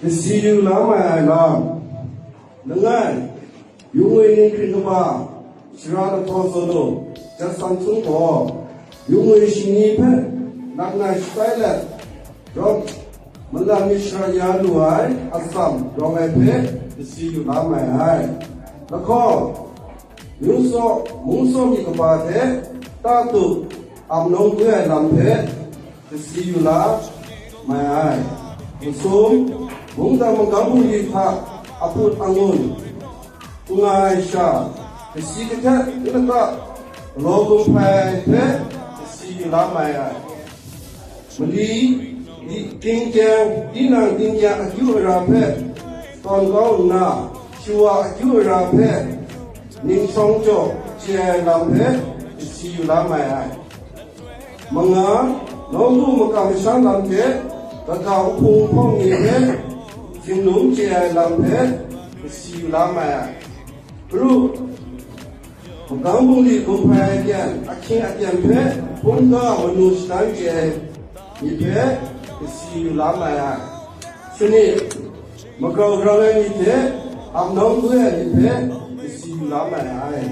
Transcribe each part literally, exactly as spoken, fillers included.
Kasi yu la mai ai lam. Langai, Yungwi ninghkring kaba, Shara Lahtaw Zawn Lum, Jackson Htung gaw, Yungwi shingni hpe, nang ngai shatai let, rawng, malam myit shara ya lu ai, atsam rawng ai hpe, kasi yu la mai ai. Lahkawng, Mungsaw, mungsaw myit kaba hte, tatu, amnawng gwi ai lam hpe, kasi yu la mai ai. Masum, mungdan magam bungli hta aput angun, n nga ai sha, kasi kahtet n lata, galaw gumhpai ai hpe, kasi yu la mai ai. Mali, di-, tingkyang, tinang tingkyang akyu ara hpe, tawn kau nna, shawa akyu ara hpe, ning shawng jaw chye ai lam hpe, kasi yu la mai ai. Manga, nawku makam masham lam hte, kaga uhpung hpawng ni hpe, hkinglung chye ai lam hpe, kasi yu la mai ai. Garu, magam bungli gumhpai ai pyan, ahkying apyan hpe, hpungga manu shadan chye ai myit hpe, kasi yu la mai ai. Shani, magrau grau ai myit hte, amnawng gwi ai myit hpe, kasi yu la mai ai.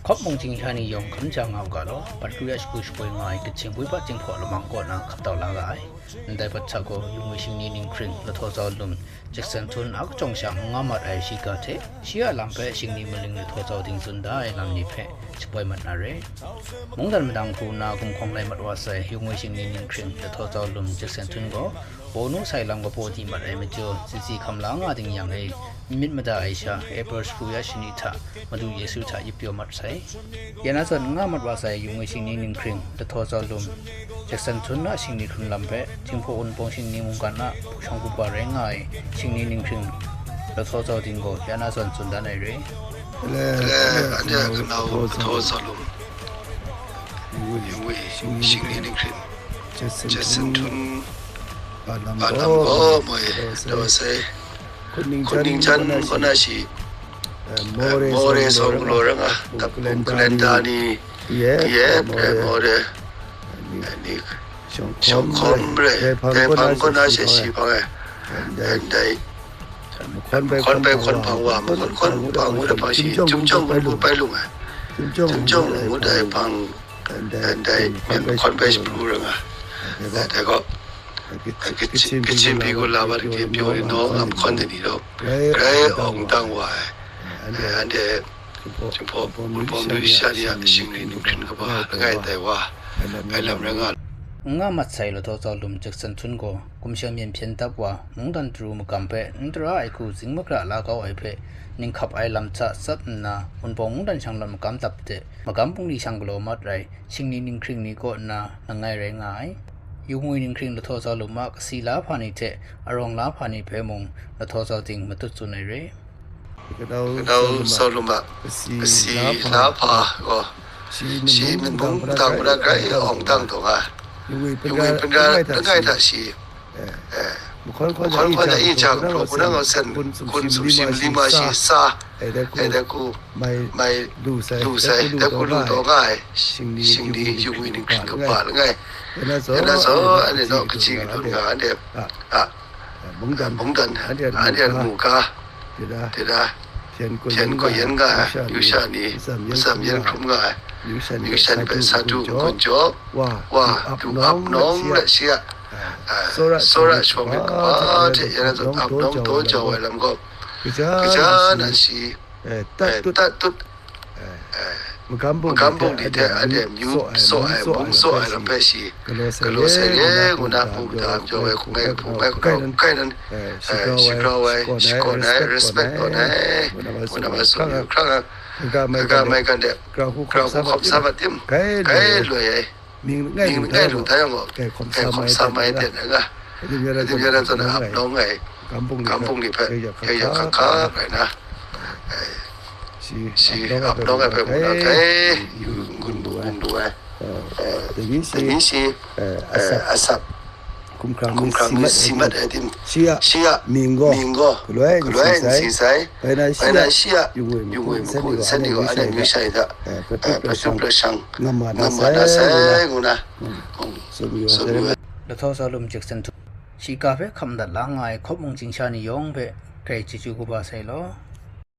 Hkawp mung chyinghkya ni yawng hkam ja nga u ga law, Patru ya shagu shapoi nga ai Kachin Bwi Bat Jinghpaw Lamang kaw na hkap tau la ga ai. Ndai bat hta gaw, Yungwi shingni ninghkring, Lahtaw Zawn Lum, Jackson Htung a kachyawng sha n nga mat ai shiga hte, shi a lam hpe shingni maling Lahtaw Zawn Lum tsun da ai lam ni hpe shapoi mat na re. Mungdan madang hku nna gumhkawng lai mat wa sai, Yungwi shingni ninghkring, Lahtaw Zawn Lum, Jackson Htung gaw, bawnu sai lam kabaw di mat ai majaw, sisi hkam la nga ding yang e, n myit mada ai sha, April shagu ya shani hta, Madu Yesu hta yip pyaw mat sai. Ya na zawn n nga mat wa sai, Yungwi shingni ninghkring, Lahtaw Zawn Lum, Jackson Htung a shingni hkrun lam hpe, Jinghpaw Wunpawng shingni mungkan a hpung shawng hkungga rai nga ai, shingni ninghkring, Lahtaw Zawn Lum gaw, ya na zawn tsun dan ai re. Ele, anhte a kanau Lahtaw Zawn Lum, Yungwi shingni ninghkring, Jackson Htung, a lam gaw moi, daw sai. Hkun ningjan kaw na shi, More sawng galaw ra nga, Tappung Kalenda ni, Yep, More, ni, Shawng Hkawm re, Dai Hpang kaw na she shi hpang e, Dai Mahkawn bai hkawn hpang wa, Mahkawn hkawn hpang ngut ai hpang shi, Chyum Chyawng ngut bai lung ai, Chyum Chyawng ngut ai hpang, Dai Mahkawn bai shi pru ra nga, Dai gaw, Kachin, Kachin Bwi Gu Lama Dingde Pyaw Ri Nawng a mahkawn de ni gaw, grai awng dang wa ai. Anhte Jinghpaw Wunpawng Madu Sha ni a shingni ninghkring kaba langai tai wa ai lam rai nga. N nga mat sai Lahtaw Zawn Lum Jackson Htung gaw, gumsha myen hpyen dap wa, mungdan daru magam hpe n tara ai hku zing magra la kau ai hpe, ninghkap ai lam hta tsap nna, Wunpawng mungdan shanglawt magam dap de, magam bungli shang galaw mat rai, shingni ninghkring ni kaw nna, langai rai nga ai. Yungwi ninghkring Lahtaw Zawn Lum a kasi la hpa ni hte arawng la hpa ni hpe mung Lahtaw Zawn Lum matut tsun ai re. Kadau Zawn Lum a kasi la hpa gaw, shi myit mung dang mada grai awng dang taw nga. Yungwi hpinra langai hta shi, Mahkawn hkawn na i ja hkraw, punang au sen hkun sumshi malima shi sa, ai dai hku mai lu sai, dai hku lu taw nga ai, shingni Yungwi ninghkring kaba langai. Ya na zaw, anhte naw kaji kadun nga, anhte a mungdan, anhte a mu ga, dai hpyen kaw yen nga, yu sha ni, matsam yen hkrum nga ai, yu sha ni hpe sa du n-gun jaw, wa, du ap nawng let shi a, tsawra shaw myit kaba hte ya na zawn ap nawng daw jau ai lam gaw, kaja nan shi, eh, tat tut, eh, magam bungli hte anhte amyu tsaw ai, mung tsaw ai lam hpe shi galaw sai re ngu na, hpung dam jau ai, hkung ai, hpung ai, hkung ai nan, eh, shi grau ai, shi kawn ai, respect kawn ai, ngu na, ma tsun yu hkra nga, kaga mai kan de, grau hku hkawm sa mat tim, grai loi ai. Mying langai lu hta yang gaw, grai hkawm sa mai ten ai nga. Kaning rai rai zawn a ap nawng ai, gam bungli hpe, ya ya hkak hkak rai na, shi ap nawng ai hpe mu na hkai, yu n-gun bu n-gun du ai. Dai ni shi, eh, asak, hkumhkrang mi si mat ai tim, shi a mying gaw, galoi n si sai. Bai na shi a, Yungwi Mahkawn Sen ni gaw anhte amyu shai hta, eh, hpyit pra shang, ngam ma na sai ngu na, tsun yu ai. Lahtaw Zawn Lum Jackson Htung. Shiga hpe hkam dat la nga ai hkawp mung chyingsha ni yawng hpe, grai chyeju kaba sai law.